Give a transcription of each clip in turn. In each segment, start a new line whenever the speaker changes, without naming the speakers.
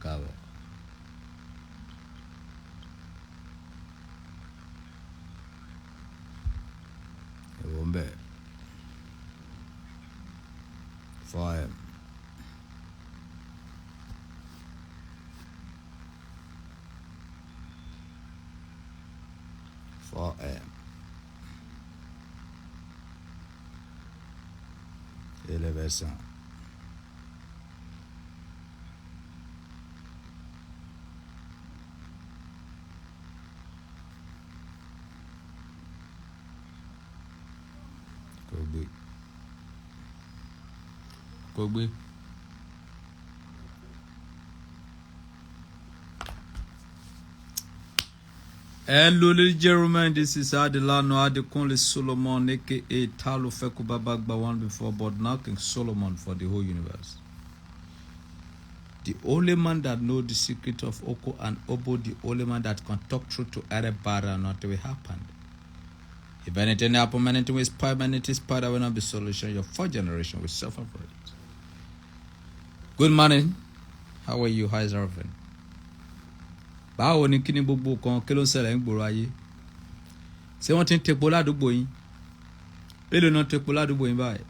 Káàbọ̀. Èwo ń bẹ̀? 4M. 4M. Elevation. Kò gbé. Kò gbé. Hello, ladies and gentlemen. This is Adelano Adekunle Solomon, aka Talo Feku Babagba, one before, but now King Solomon for the whole universe. The only man that knows the secret of Oko and Obo, the only man that can talk truth to everybody and nothing will happen. If anything happen, anything will spoil, anything spoil, that will not be solution. Your fourth generation will suffer for it. Good morning. How are you? How is everything? Báwo ni? Kí ni gbogbo kan? Kí ló ń ṣẹlẹ̀ ń gbòòrò ayé? Ṣé wọ́n ti ń tepo ládùúgbò yín? Èló náà tepo ládùúgbò yín báyìí?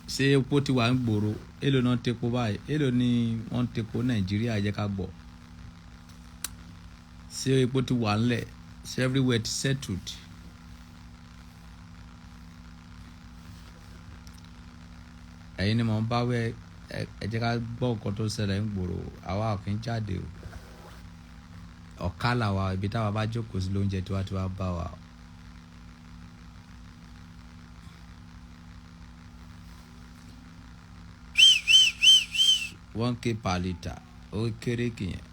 Ṣé epo ti wà ń gbòòrò? Èló náà tepo báyìí? Èló ni wọ́n ń tepo Nàìjíríà? Jẹ́ ká gbọ́. Ṣé epo ti wà ńlẹ̀? Ṣé everywhere ti settled? Ẹ̀yin ni mò ń bá wẹ́. Ẹ jẹ́ ká gbọ́ nǹkan tó ṣẹlẹ̀ ń gbòòrò. Àwa ò kí ń jáde o, ọ̀ká làwa. Ibi táwa bá jókòó sí lóúnjẹ tiwa tiwa bá wa. 1K per litre, ó kéré kìyẹn.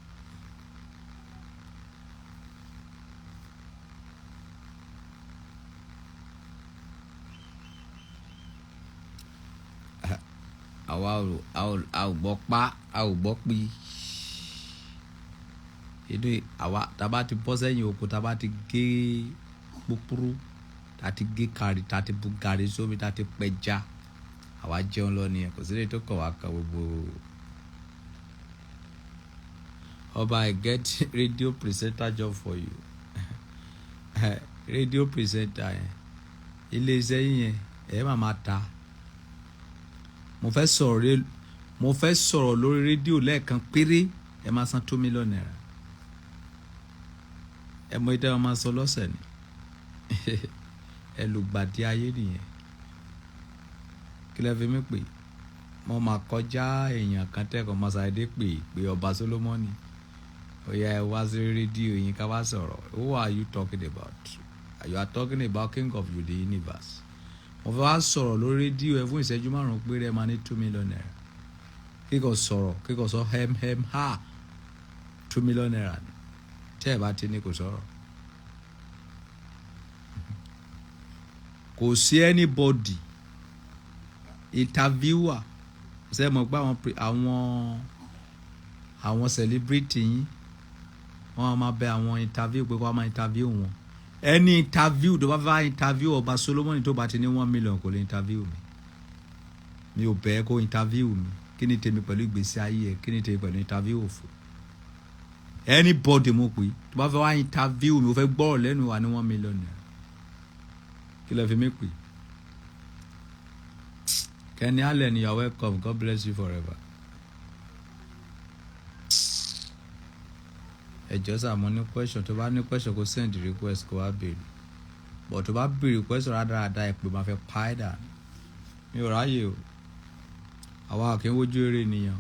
Àwa ò a ò gbọ́ pa, a ò gbọ́ pi. Inú àwa tá a bá ti bọ́ sẹ́yìn oko, tá a bá ti gé púpúrú, tá a ti gé kàrí, tá a ti bu gàrí sómi, tá a ti pẹja, àwa jẹun lọ nìyẹn. Kò sí lè tó kàn wá kan gbogbo. Ọba, I get radio presenter job for you. Radio presenter yẹn, ilé-iṣẹ́ yẹn ẹ̀ máa ma ta. Mo fẹ́ sọ̀rọ̀ lórí rédíò lẹ́ẹ̀kan péré, ẹ máa san ₦2 million. Ẹ mọ ìdá wọn máa sọ lọ́sẹ̀ ni. Ẹ lùgbàdì ayé nìyẹn. Kí lẹ fi mí pè? Mo máa kọjá èèyàn kan tẹ́kọ̀ọ́ máa ṣàdédé pè pé ọba Solomoni, ó yá, ẹ wá sí rédíò yín ká wá sọ̀rọ̀. Who are you talking about? You are talking about king of the universe. Mo fẹ́ wá sọ̀rọ̀ lórí rédíò ẹ fún ìṣẹ́jú 5 péré, ẹ máa ní ₦2 million. Kíkọ sọ̀rọ̀, kíkọ sọ hem hem ha, ₦2 million ni. Tẹ́ ẹ bá ti ní kò sọ̀rọ̀, kò sí anybody interviewer. Ṣe mọ̀ pé àwọn celebrity yín, wọ́n máa bẹ àwọn interview pé kó wọ́n máa interview wọn? Ẹni interview tó bá fẹ́ interview ọba Solomoni, tó bá ti ní 1 million, kò lè interview mi. Mi ò bẹ́ẹ̀ kó interview mi. Kí ni tèmi pẹ̀lú ìgbésí ayé ẹ̀? Kí ni tèmi pẹ̀lú interview òfò? Anybody mo pè tó bá fẹ́ wá interview mi, ó fẹ́ gbọ́rọ̀ lẹ́nu wa, ní ₦1 million. Kí lẹ fi mí pè? Kenny Allen, you are welcome. God bless you forever. Ẹ jọ̀ọ́ sà, mo ní question. Tó bá ní question, kó send request, kó wá béèrè, but tó bá béèrè question rádaràda, ẹ pé máa fẹ́ pa ẹ́ dànù. Mi ò ráyè o. Àwa kì í wojú eré nìyẹn.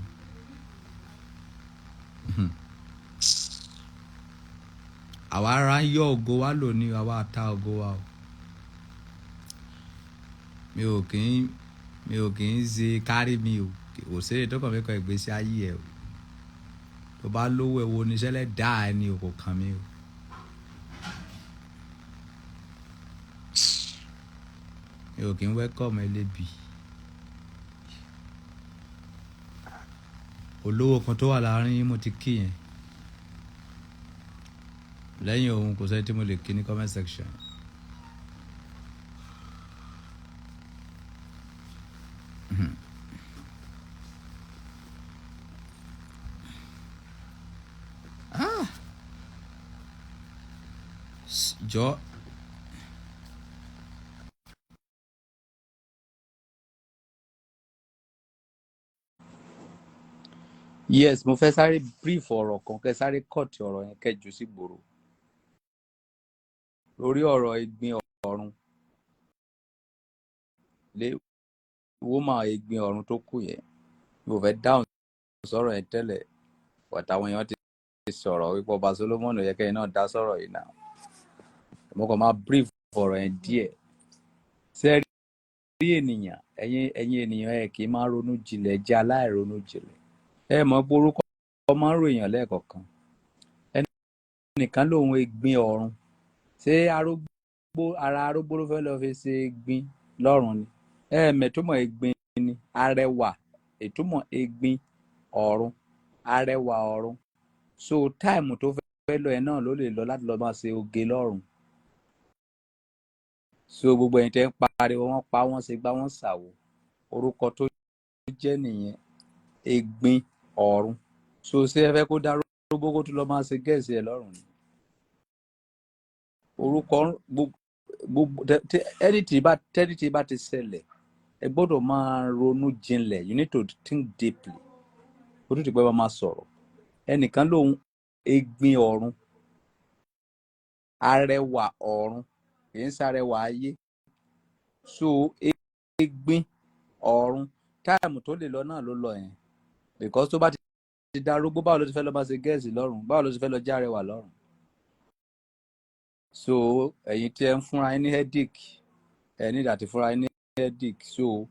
Àwa ara ń yọ ògo wa lónìí, àwa ta ògo wa o. Mi ò kì í ṣe kárí mi o. Kò sí èyí tó kàn mí kan ìgbésí ayé ẹ o. Tó bá lówó ẹ wo oníṣẹ́lẹ̀ dá ẹ ní o, kò kàn mí o. Mi ò kì í welcome ẹlẹ́bi. Olówó kan tó wà láàrin yín, mo ti kí yẹn. Lẹ́yìn òun, kò sẹ́ni tí mo lè kí ní comment section. Jọ.
Yes, mo fẹ́ sáré brief ọ̀rọ̀ kan, kẹ́ sáré cut ọ̀rọ̀ yẹn, kẹ́ jù sí gbòòrò lórí ọ̀rọ̀ Egbin Ọ̀run lé woman Egbin Ọ̀run tó kù yẹn. Mi ò fẹ́ dáhùn sọ̀rọ̀ yẹn tẹ́lẹ̀, but àwọn èèyàn ti sọ̀rọ̀ wípé ọba Solomon yẹ kẹ́yìn náà dá sọ̀rọ̀ yìí náà. Mo kàn máa brief ọ̀rọ̀ yẹn díẹ̀. Ṣé rí ènìyàn, ẹ̀yin ènìyàn, ẹ kì í máa ronú jinlẹ̀, jẹ́ aláìronú jinlẹ̀. Ẹ mọ̀ pé orúkọ máa ń ròyìn lẹ́ẹ̀kọ̀kan. Ẹnìkan lòun Egbin Ọ̀run, ṣé arógbó ara arógbó ló fẹ́ lọ fi ṣe egbin lọ́run ni? Ẹ mẹ̀túmọ̀ egbin ni arẹwà. Ìtumọ̀ Egbin Ọ̀run, arẹwà ọ̀run. So time tó fẹ́ lọ yẹn náà ló lè lọ láti lọ máa ṣe oge lọ́run. So gbogbo ẹ̀yin tẹ́ ń pariwo wọ́n pa wọ́n, ṣe gbá wọ́n ṣàwò, orúkọ tó jẹ́ nìyẹn, Egbin Ọ̀run. So ṣé ẹ fẹ́ kó darúgbó kó tún lọ máa ṣe gẹ̀ẹ́sì ẹ̀ lọ́run ni? Orúkọ gbogbo anything bá ti ṣẹlẹ̀, ẹ gbọ́dọ̀ máa ronú jinlẹ̀. You need to think deeply kó tó ti pẹ́ bá máa sọ̀rọ̀. Ẹnìkan lòun Egbin Ọ̀run, arẹwà ọ̀run, kì í ṣarẹwà ayé. So Egbin Ọ̀run, time tó lè lọ náà ló lọ yẹn, because tó bá ti darúgbó, báwo ló ti fẹ́ lọ bá ṣe gẹ̀ẹ́sì lọ́run? Báwo ló ti fẹ́ lọ jẹ́ arẹwà lọ́run? So ẹ̀yin tí ẹ ń fúnra yín ní headache, ẹ ní ìdàtí fúnra yín ní headache. So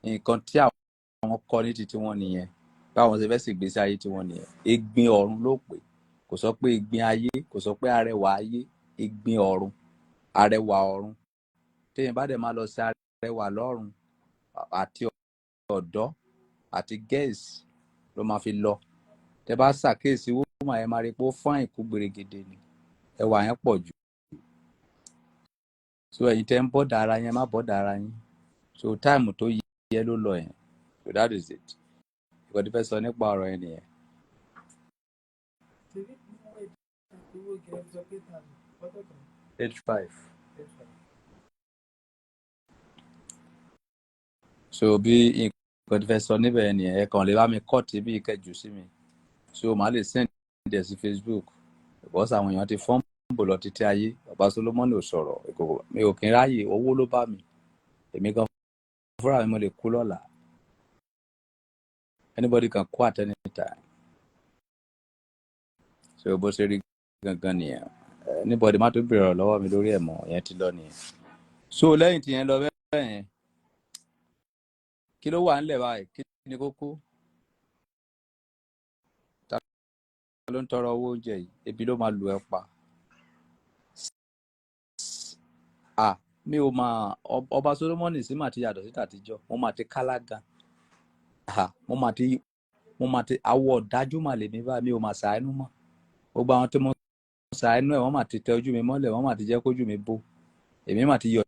nǹkan tí àwọn kọ ní titi wọn nìyẹn, báwọn ṣe fẹ́ ṣègbésí ayé tiwọn nìyẹn. Egbin Ọ̀run ló pè, kò sọ pé egbin ayé, kò sọ pé arẹwà ayé. Egbin Ọ̀run, arẹwà ọ̀run. Téèyàn bá dẹ̀ máa lọ sí arẹwà lọ́run, àti ọ̀dọ́ àti gẹ̀ẹ́sì ló máa fi lọ. Tẹ bá ṣàkíyèsí woman yẹn, máa rí pé ó fine kú gbèrègèdè ni, ẹwà yẹn pọ̀ jù. So ẹ̀yin tẹ́ ń bother ara yẹn, má bother ara yín. So time tó yẹ ló lọ yẹn. So that is it. Ìkọ́ tí fẹ́ sọ nípa ọ̀rọ̀ yẹn nìyẹn.
Ṣebí owó gẹ̀ẹ́ sọ pé tàbí ọjọ́ kan.
85.
85.
So bí nǹkan tí fẹ́ sọ níbẹ̀ yẹn nìyẹn. Ẹ kàn lè bá mi cut bí ìkẹjù sí mi, so màá lè send ẹ̀ sí Facebook, because àwọn èèyàn ti fọ́nbù lọ títí ayé. Bàbá Solomoni ò sọ̀rọ̀ ìkòkò, mi ò kí ń ráyè. Owó ló bá mi. Èmi gan fúnra mi, mo lè kú lọ́la. Anybody can kú at any time. So bó ṣe rí gangan nìyẹn. Anybody má tó bèrè ọ̀rọ̀ lọ́wọ́ mi lórí ẹ̀ mọ́, ìyẹn ti lọ nìyẹn. So lẹ́yìn tí yẹn lọ bẹ́ẹ̀ yẹn, kí ló wà ńlẹ̀ báyìí? Kí ni kókó? Ta ló ń tọrọ owó oúnjẹ yìí? Ebi ló máa lù ẹ́ pa. Ah, mi ò máa ọba Solomoni sí mà ti yàtọ̀ sí tàtijọ́. Mo mà ti kálá gan. Ah, mo mà ti awọ ọ̀dájú mà lè mi báyìí. Mi ò mà ṣàánú mọ́. Gbogbo àwọn tí mo ṣàánú ẹ̀, wọ́n mà ti tẹ ojú mi mọ́lẹ̀, wọ́n mà ti jẹ́ kójú mi bó. Èmi mà ti yọ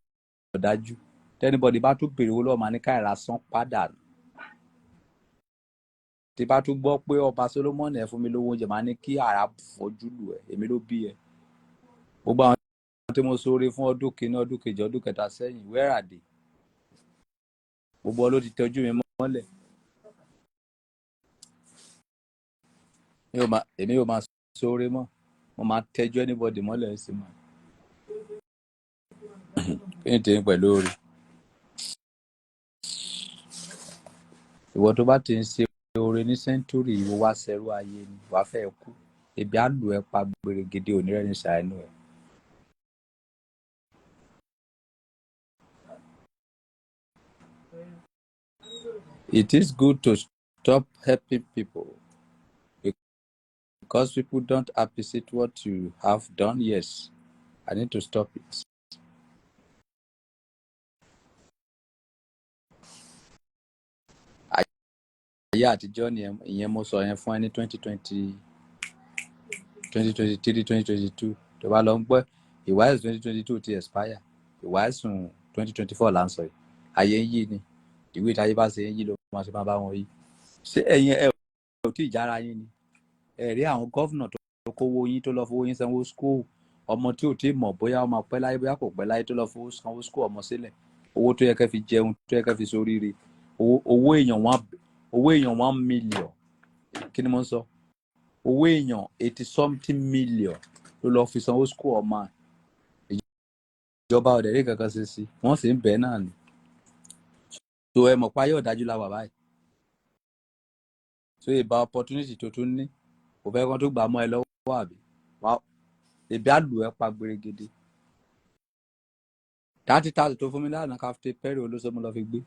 ọ̀dájú. Tí anybody bá tún béèrè owó lọ́wọ́, màá ní káìra san padà. Tí bá tún gbọ́ pé ọba Solomoni, ẹ̀ fún mi lówó oúnjẹ, màá ní kí àrà fojú lù ẹ́. Èmi ló bí ẹ. Gbogbo àwọn tí mo ṣoore fún ọdún kìíní, ọdún kejì, ọdún kẹta sẹ́yìn, where are they? Gbogbo wọn ló ti tẹ ojú mi mọ́lẹ̀. Èmi ò máa ṣoore mọ́. Mo máa tẹjú anybody mọ́lẹ̀ sí ma. Kí ni tèmi pẹ̀lú oore? Ìwọ tó bá ti ń ṣe oore ní century, ìwọ wá ṣerú ayé ni wàá fẹ́ kú. Ebi á lù ẹ́ pa gbèrègede, onírẹ́ni ṣàánú ẹ̀. It is good to stop helping people because people don't appreciate what you have done. Yes, I need to stop it. Ayé àtijọ́ ni ìyẹn. Mo sọ yẹn fún ẹ ní 2020, 2023, 2022. Tó bá lọ ń gbọ́ ìwáyẹ̀sùn, 2022 ti expire. Ìwáyẹ̀sùn 2024 là ń sọ yìí. Ayé ń yí ni. Ìwé ìtayé bá ṣe ń yí ló máa ṣe máa bá wọn yí. Ṣé ẹ̀yin ẹ ò tí ì jára yín ni? Ẹ rí àwọn governor tó kówó yín, tó lọ fowó yín sanwó school, Ọmọ tí ò tí ì mọ̀ bóyá ó máa pẹ́ láyé, bóyá kò pẹ́ láyé, tó lọ fowó sanwó school ọmọ sílẹ̀, owó tó yẹ kẹ́ fi jẹun, tó yẹ kẹ́ fi soríire, owó èèyàn 1 million, kí ni mo ń sọ, owó èèyàn 80 something million ló lọ fi sanwó school ọmọ ẹ̀. Ìjọba ọ̀dẹ̀ rí kankan ṣe sí, wọ́n sì ń bẹ́ẹ̀ náà ni. So ẹ mọ̀ pé ayé ọ̀dájú la wà báyìí. So ìbá opportunity tó tún ní, kò fẹ́ kán tó gbà mọ́ ẹ lọ́wọ́, àbí èbí àlù ẹ pa gbèrègede. 30,000 tó fún mi lánàá, káfíńtì pẹ́rì olóṣó mo lọ fi gbé.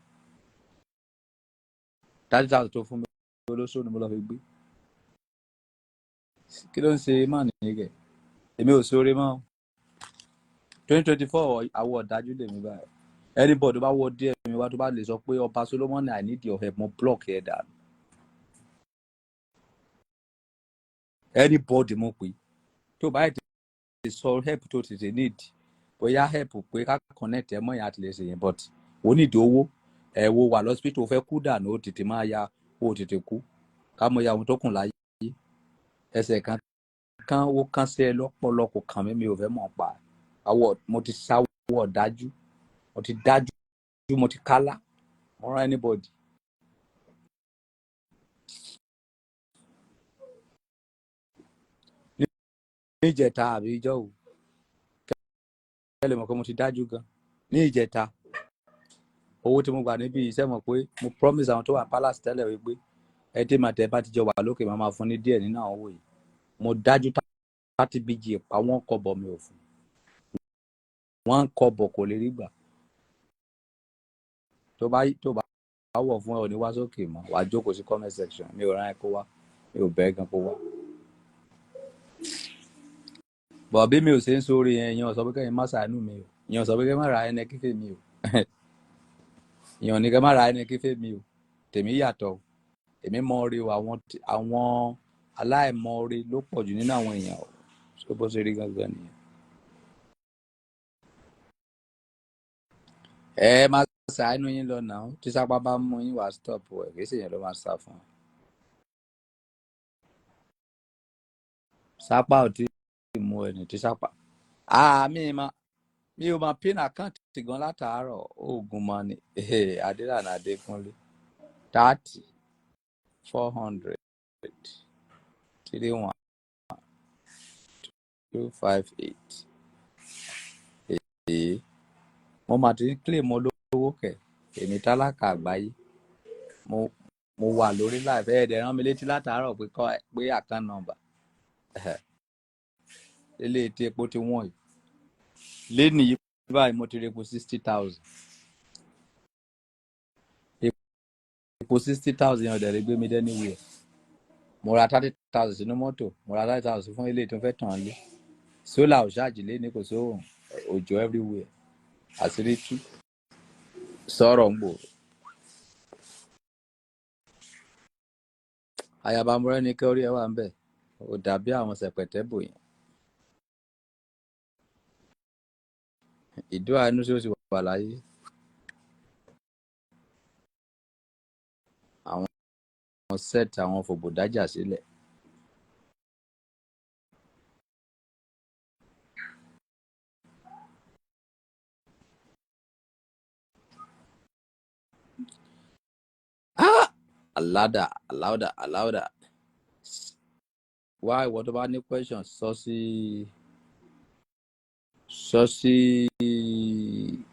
30,000 tó fún mi, olóṣó ni mo lọ fi gbé. Kí ló ń ṣe má nìyí kẹ? Èmi ò sóore mọ́. 2024, àwọ̀ ọ̀dájú lèmi báyìí. Anybody tó bá wọ díẹ̀ mi wá, tó bá lè sọ pé, "Ọba Solomon, I need your help," mo block ẹ dànù. Anybody mo pè tó bá tètè sọ help tó tètè need, bóyá help pé ká connect ẹ mọ́ yẹn, àti lè ṣe yẹn, but ó need owó ẹ, wo wà lọ́sibítù, ó fẹ́ kú dànù, ó tètè máa ya, ó tètè kú, ká mọ iye àwọn tó kù láyé. Ẹsẹ̀ kan kan ó kán sí ẹ lọ́pọ̀lọpọ̀ kàn mí, mi ò fẹ́ mọ̀ pa àwọ̀. Mo ti sáwọ́ dájú, mo ti dájú, mo ti kálá mo rán anybody. Ní ìjẹta àbí ìjọ wò, kẹ́ lè mọ̀ pé mo ti dájú gan. Ní ìjẹta, owó tí mo gbà níbi iṣẹ́, mọ̀ pé mo promise àwọn tó wà palace tẹ́lẹ̀ wípé ẹ tí màá tẹ bá ti jọ wà lókè, máa máa fún ní díẹ̀ nínú àwọn owó yìí. Mo dájú 30 bg pa wọ́n kọ́bọ̀, mi ò fún wọ́n kọ́bọ̀, kò lè rí gbà. Tó bá wọ̀ fún ẹ, ò ní wá sókè mọ́, wàá jókòó sí comment section. Mi ò rán ẹ kó wá, mi ò bẹ́ẹ̀ gan kó wá. Bọ̀ bí mi ò ṣe ń sórí yẹn, ìyẹn ò sọ pé kẹ́yìn má ṣàánú mi o, ìyẹn ò sọ pé kẹ́yìn má ra ẹni kífè mi o, ìyẹn ò ní kẹ́ má ra ẹni kífè mi o. Tèmi yàtọ̀ o, èmi mọ oore o. Àwọn aláìmọ̀ọ́re ló pọ̀ jù nínú àwọn èèyàn o. So bó ṣe rí gangan nìyẹn. Ẹ máa ṣàánú yín lọ náà. Tí sápá bá mú yín, wá stop ẹ, kì í ṣèyàn ló máa sá fún ọ. Sápá ò tí ì mú ẹni tí sápá àmì ma mi ò máa pin àkáǹtì gan látàárọ̀. Oògùn mọ ni Adélànà Adékúnlé, 30 400 31258. Èyí mo mà ti ń claim olówó kẹ, èmi tálákà àgbáyé. Mo wà lórí live, ẹ dẹ̀ rán mi létí látàárọ̀ pé kọ́ pé account number eléyìí tí epo ti wọ́n yìí lénìí yìí báyìí, mo ti rí epo 60,000. Epo 60,000 yẹn ò dẹ̀ lè gbé mi dé anywhere. Mo ra 30,000 sínú mọ́tò, mo ra 30,000 fún eléyìí tó fẹ́ tàn án lé. Solar ò ṣáàjì lé ní, kò sóòrùn, òjò everywhere, àṣírí tú, sọ̀rọ̀ ń gbòòrò. Ayaba Mọ́rẹ́nikẹ́, orí ẹ wà ń bẹ̀, ò dàbí àwọn sẹ̀pẹ̀tẹ́ bò yẹn. Ìdó àánú sí ó sì wà láyé. Àwọn set àwọn fòbòdájà sílẹ̀. Ah! Aláda, aláwùdà, aláwùdà. Wá, ìwọ tó bá ní question, sọ sí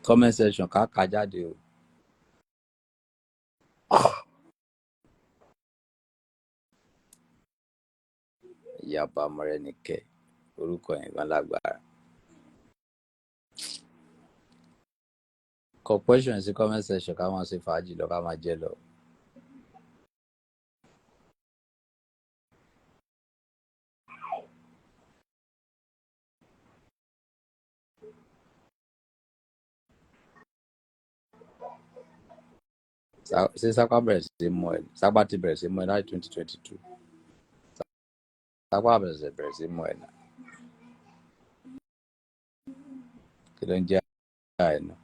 comment section, ká kà jáde o. Ìyàbá Mọ́rẹ́nikẹ́, orúkọ yẹn gan lágbára. Kọ question sí comment section, ká máa ṣe fàájì lọ, ká máa jẹ lọ. Ṣé Sápá bẹ̀rẹ̀ sí mú ẹ? Sápá ti bẹ̀rẹ̀ sí mú ẹ láti 2022. Sápá bẹ̀rẹ̀ sí mú ẹ náà. Kí ló ń jẹ́ àìná?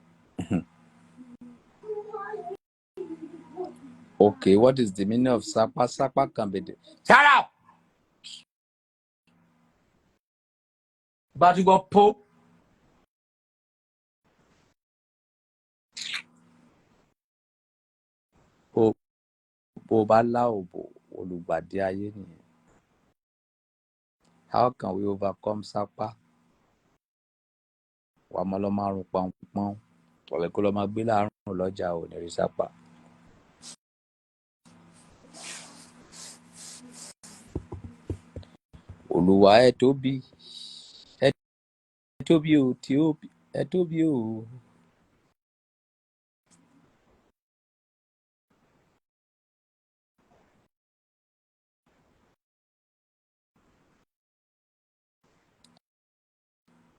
Okay, what is the meaning of Sapa? Sapa can be the... Shut up! Bá ti gbọ́ pó. Bó bá lá òbò, olùgbàdì ayé nìyẹn. How can we overcome sápá? Wàá mọ́ lọ márùn pọ́npọ́n ọ̀lẹ́ kó lọ máa gbé láàárùn lọ́jà, ò ní rí sápá. Olúwa, ẹ tóbi, ẹ tóbi o, tí ó ẹ tóbi o.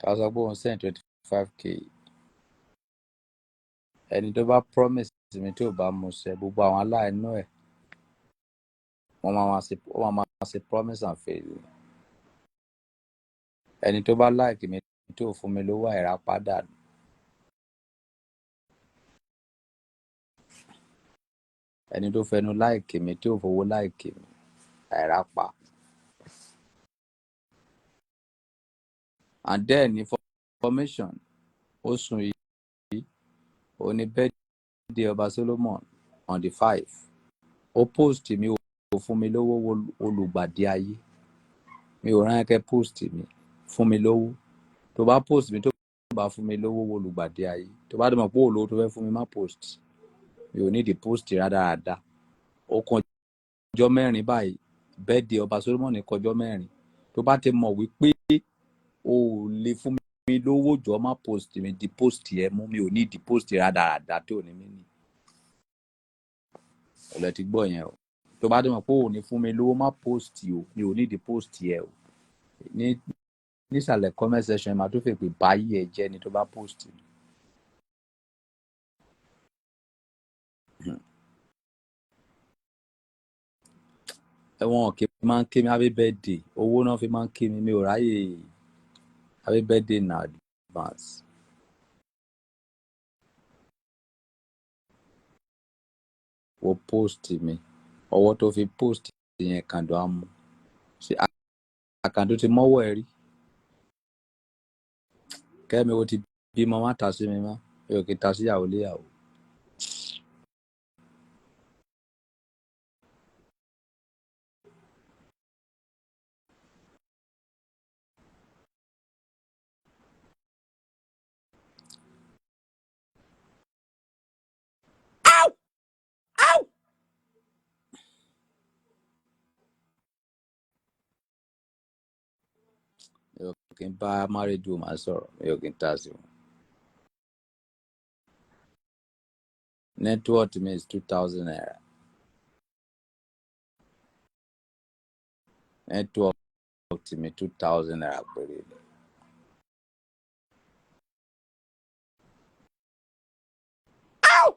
Ká sọ pé òun send 25K. Ẹni tó bá promise mi tí ò bá mú ṣẹ, gbogbo àwọn aláìnú ẹ̀, wọ́n máa ṣe promise and fail. Ẹni tó bá like mi tí ò fún mi lówó, àìrápádà. Ẹni tó fẹnu like mi tí ò fowó like mi, àìrápá. And then information, oṣù yìí ó ní birthday Ọba Solomon on the 5. Ó post mi, ò fún mi lówó, olùgbàdì ayé. Mi ò rán kẹ́ post mi fún mi lówó. Tó bá post mi, tó bá fún mi lówó, olùgbàdì ayé. Tó bá dẹ̀ mọ̀ pé òlówó tó fẹ́ fún mi, má post. Mi ò ní di post rádaràda. Ó kàn ọjọ́ 4 báyìí, birthday Ọba Solomon kọjọ́ 4. Tó bá ti mọ̀ wípé o ò lè fún mi lówó, jọ, má post mi. Di post ẹ mú, mi ò ní di post rádaràda tí ò ní mí ní. Ọ̀lẹ́ ti gbọ́ yẹn o. Tó bá ti mọ̀ pé ò ní fún mi lówó, má post o. Mi ò ní di post ẹ o. Ní nísàlẹ̀ comment section, màá tó fẹ́ pé báyìí ẹ jẹ́ ni tó bá post mi. Ẹ̀wọ̀n kì í máa ń kí mi happy birthday, owó náà fi máa ń kí mi. Mi ò ráyè happy birthday in advance. Wo post mi, ọwọ́ tó fi post yẹn, kàndó á mú ṣe àkàndó ti mọ́wọ́ ẹ rí. Kẹ́mi, o ti bímọ, má ta sí mi mọ́. Mi ò kí ta síyàwó léyàwó. Ow! Ow! Mi ò kí ń bá married woman sọ̀rọ̀, mi ò kí ń ta sí wọn. Network mi is ₦2,000. Network mi, ₦2,000 péré ni. Ow!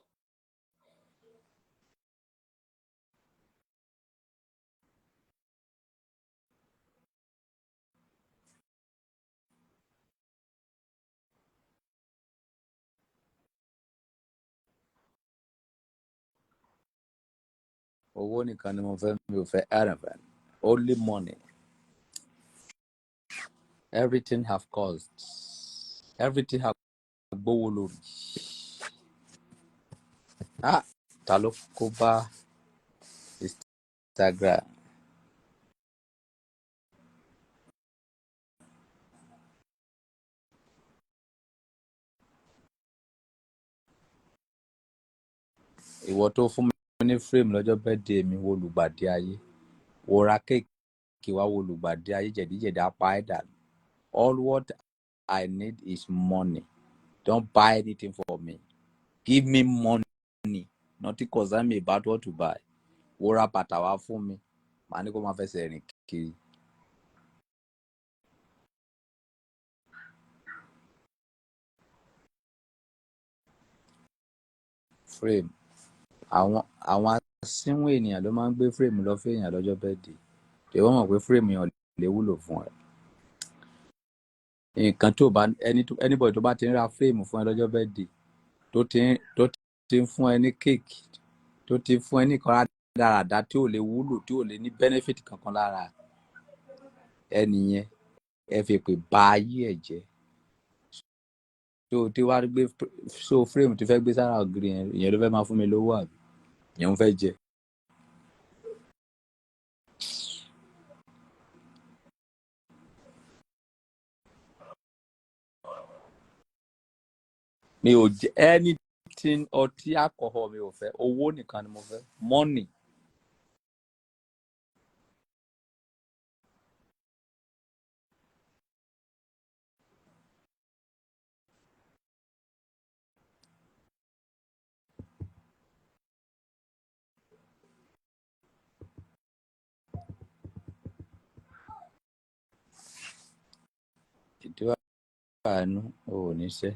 Owó nìkan ni mo fẹ́, mi ò fẹ́ anything. Only money. Everything have cost. Everything have gbówó lórí. Ah, ta ló kó bá Instagram? Ìwọ tó fún mi ní frame lọ́jọ́ birthday mi, wo olùgbàdì ayé. Wo ra cake wá, wo olùgbàdì ayé, jẹ̀díjẹ̀dí apá ẹ̀ dànù. All what I need is money. Don't buy anything for me. Give me money. Nothing concern me about what to buy. Wo ra bàtà wá fún mi. Màá ní kó máa fẹsẹ̀ rìn kiri. Frame. Àwọn asínwín ènìyàn ló máa ń gbé frame lọ fún èèyàn lọ́jọ́ birthday. Ṣé wọ́n mọ̀ pé frame yẹn ò lè wúlò fún ẹ? Nǹkan tó bá ẹni tó anybody tó bá ti ń ra frame fún ẹ lọ́jọ́ birthday, tó ti ń fún ẹ ní cake, tó ti ń fún ẹ ní nǹkan rádaràda tí ò lè wúlò, tí ò lè ní benefit kankan lára ẹni yẹn. Ẹ fi èpè ba ayé ẹ̀ jẹ́. So tí wàá gbé so frame tí fẹ́ gbé sára ògiri yẹn, ìyẹn ló fẹ́ máa fún mi lówó àbí ìyẹn ń fẹ́ jẹ. Mi ò jẹ anything, ọtí, alcohol mi ò fẹ́. Owó nìkan ni mo fẹ́, money. Ìdí àánú ò ní ṣe.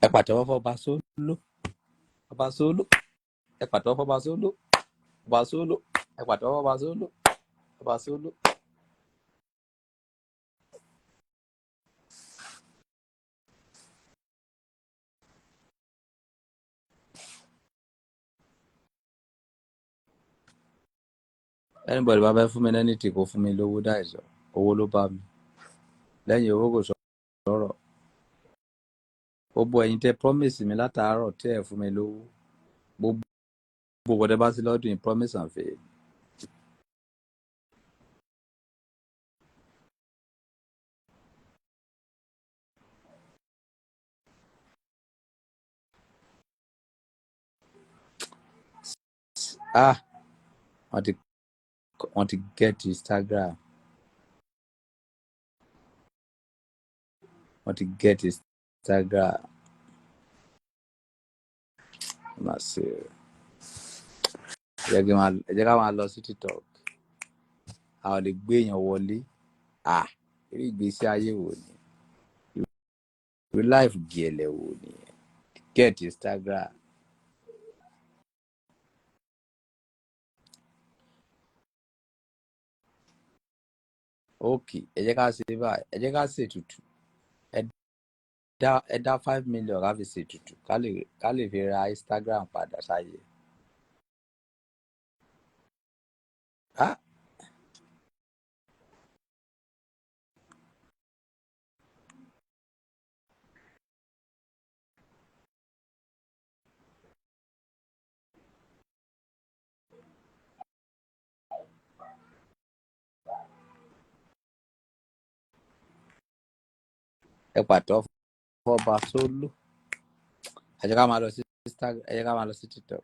Ẹ pàtẹ́wọ́ fọba Sóló, ọba Sóló. Ẹ pàtẹ́wọ́ fọba Sóló, ọba Sóló. Ẹ pàtẹ́wọ́ fọba Sóló, ọba Sóló. Anybody bá fẹ́ fún mi lẹ́ni tí kò fún mi lówó, dáìsọ owó ló bá mi. Lẹ́yìn owó kò sọ̀rọ̀. Gbogbo ẹ̀yin tẹ́ promise mi látàárọ̀ tẹ́ ẹ̀ fún mi lówó, gbogbo wọ́n bá sí lọ́dún yìí, promise and fail. Ah, wọ́n ti get Instagram, wọ́n ti get Instagram. Ẹ máa ṣe o. Ẹ jẹ́ ká máa lọ sí TikTok. A ò lè gbé èèyàn wọlé. Ah, irú ìgbésí ayé wo ni, irú life gẹ̀lẹ̀ wo ni? Get Instagram. Ok, ẹ jẹ́ ká ṣe báyìí, ẹ jẹ́ ká ṣètùtù. Ẹ dá 5 million ká fi ṣètùtù, ká lè fi ra Instagram padà sáyé. Ah, ẹ pàtẹ́wọ́ fọba Sóló. Ẹ jẹ́ ká máa lọ sí Instagram, ẹ jẹ́ ká máa lọ sí TikTok.